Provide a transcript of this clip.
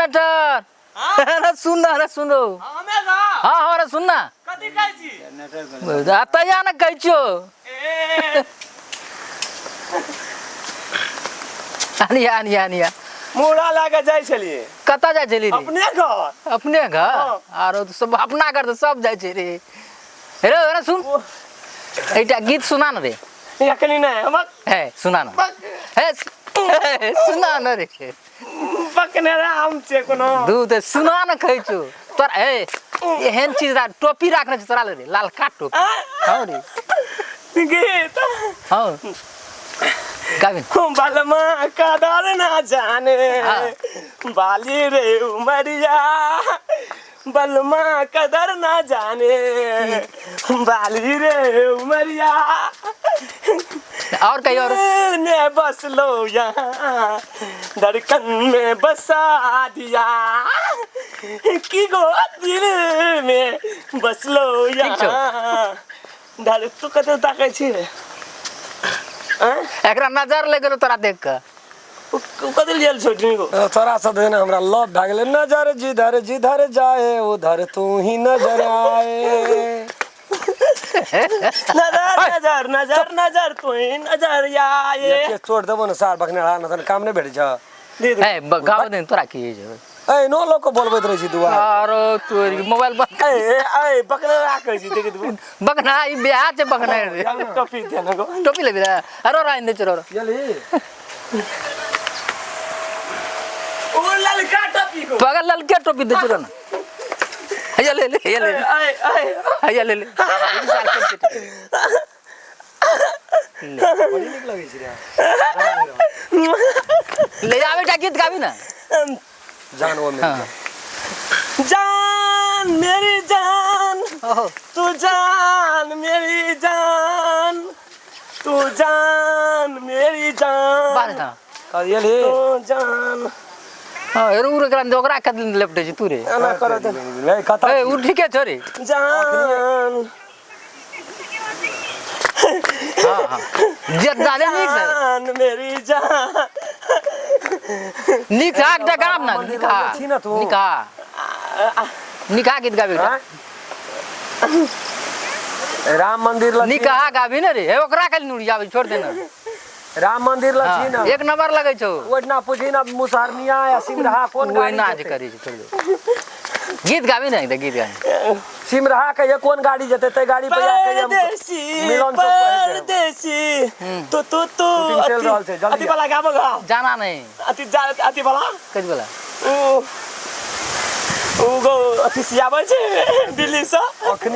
Generator, अरे सुन ना, अरे सुनो। हमे गा। हाँ हाँ, अरे सुन ना। कथी कहै छी? तैया ने कहै छियौ। ए। आनिया आनिया आनिया। मुड़ा लए के जाइ छलियै। कतऽ जाइ छली रे? अपने घर। अपने घर? हाँ। आरो तऽ सब अपना घर तऽ सब जाइ छै रे। हेरो, अरे सुन, एकटा गीत सुना न रे। एखनी नहि हमर। हे, सुना न। हे, हे, सुना न रे। पकने रे हम छै कोनो। दू तऽ सुना न कहै छौ तोरा। हे, एहन चीज रा टोपी राखने छै तोरा ले रे, लालका टोपी। हँ रे। गीत? हँ, गाबी। बलमा कदर ना जाने। हाँ। बाली रे उमरिया, बलमा कदर ना जाने, बाली रे उमरिया। और कही और। दिल में बस लो यहाँ, धड़कन में बसा दिया की गो, दिल में बस लो ठीक छौ। यहाँ धड़। तू कतऽ ताकै छी रे? आँय? एकरा नजर लग गेलो तोरा देख कऽ। उ कथी लेल छोटनी गो? तोरा से देने हमरा लव भए गेलै। नजर जिधर जिधर जाए, उधर तू ही नजर आए। नजर नजर नजर नजर तू ही नजर आए। के चोट देबो ने सार बकने न तहन काम नहि भेटै छ। दे दे। हे, गाबऽ दे ने, तोरा की होइ छौ? ए नो लोक के बोलबैत रहै छी दुआर। आरो तोरी मोबाइल बंद। ए ए, बकना राखै छी, देखि तू। बकना ई बियाह छै बकना रे। टोपी दे ने गो। टोपी लेबी रे? अरे राइन दे चलो। गेली। ओ ललका टोपी गो। पगल, ललके टोपी दे चलो ना। हैया ले ले, हैया ले ले। ए ए। हैया ले ले। बड़ी नीक लगै छै रे। ले जा बेटा, गीत गाबी ना। जान वो मेरी। हाँ। जान मेरी जान। ओहो। तू जान मेरी जान, तू जान मेरी जान। बाहर था। गेली। तू जान। हाँ, एरो उर एकरा ओकरा कत लपटे छै तू रे? एना करत। ए कतऽ? ए, उ ठीके छौ रे। जान। हाँ हाँ, जे जादे नीक छै। जान मेरी जान। नीक छै, एकटा गाम ना निका। छी ना तू। निका निका गीत गाबी। आँय? राम मंदिर लग छी। निका गाबी ने रे। हे, ओकरा खाली नुड़ी आबै, छोड़ दे ना। राम मंदिर लग छी हाँ, ना। एक नंबर लगै छौ। ओहिना पूछी ना, मुसहरनिया या सिमरहा कोन ओहिना गाड़ी जे जेतै? करै छै, छोड़ दे। गीत गाबी ने, एकटा गीत गाबी। सिमरहा के कोन गाड़ी जेतै, तै गाड़ी पर जा के हम परदेसी। मिलन चौक पर हेतै। परदेसी तू तू तू। शूटिंग चलि रहल छै, जल्दी। अथी वाला गाबो गा। जाना नहीं। अथी जा, अथी वाला। कथी वाला? उ उ गो अथी सियाबै छै दिल्लीसँ। अखनी।